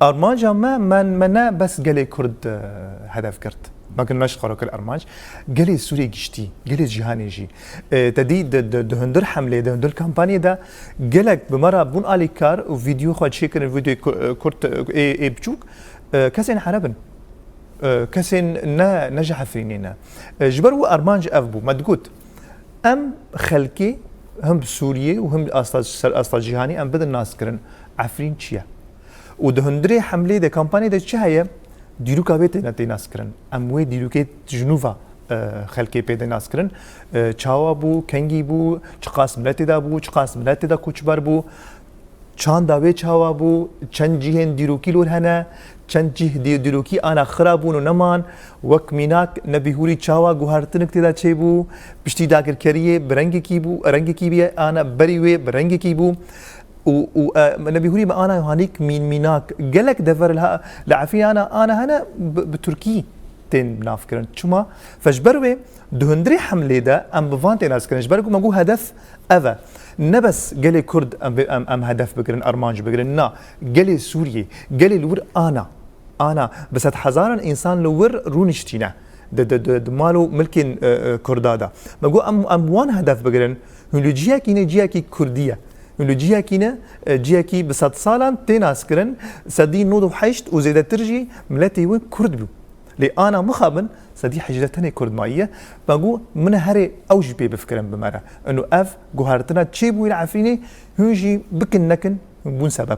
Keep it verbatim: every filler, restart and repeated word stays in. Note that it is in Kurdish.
Armanca me, me, me ne bes gelê Kurd e, hedef girt. Me ne ji xwe re kir armanc. Gelê Sûriyê giştî, gelê cîhanê jî. E, te dî di, di, di hundir hemlê, di hundir kampanyê de gelek bi me re bûn alîkar û vîdeo xwe çêkirin, vîdeoyê ku-, e, kurt, e, ê, ê biçûk, e, kesên Ereb in. E, kesên ne, ne ji Efrînê ne. E, ji ber wî armanc ev bû. Me digot, em xelkê him bi Sûriyê û him asta, ser asta cîhanî em bidin naskirin. Efrîn çi ye? Û di hundirê hemlê de, kampanyê de çi heye? Dîroka wê têne tê naskirin. Em wê dîrokê ji nû ve, e, xelkê pê de naskirin. E, çawa bû, kengî bû, çiqas miletê de bû, çiqas miletê de koçber bû, çanda wê çawa bû, çend cihên dîrokî lor hene, çend cih dî-, dîrokî ana xira bûn û neman, wek mînak Nebî Hûrî çawa guhertinik tê de çêbû, piştî dagirkeriyê bi rengekî bû, rengekî bî, ana berî wê bi rengekî bû. Û, û, e, Nebî Hûrî me ana hanîk mîn mînak. Gelek dever li ha-, li Efrînê ana, ana hene bi, bi Tirkî tên navkirin. Çima? Fe ji ber wê di hundirê hemlê de em bi van tên naskirin. Ji ber ku me got hedef ev e. Ne bes gelê Kurd em, em, em hedef bigirin, armanc bigirin. Na, gelê Sûriyê, gelê li wir ana. Ana, bi sedhezaran însan li wir rûniştîne. Di, di, di, di mal û milkên, e, e, Kurda de. Me got em, em wan hedef bigirin. Hûn li ciyekî ne, ciyekî Kurdî ye. Hûn li ciyekî ne, e, ciyekî bi sed salan tê naskirin, sedî nod û heşt û zêdetir jî miletê wê Kurd bû. Lê ana mixabin, sedî hejdeh tenê Kurd mayiye. Me got, min herê ew jî pê bifikirin bi me re. Ino ev guhertina çêbûyî li Efrînê, hûn jî bikin nekin, hûn bûn sebeb.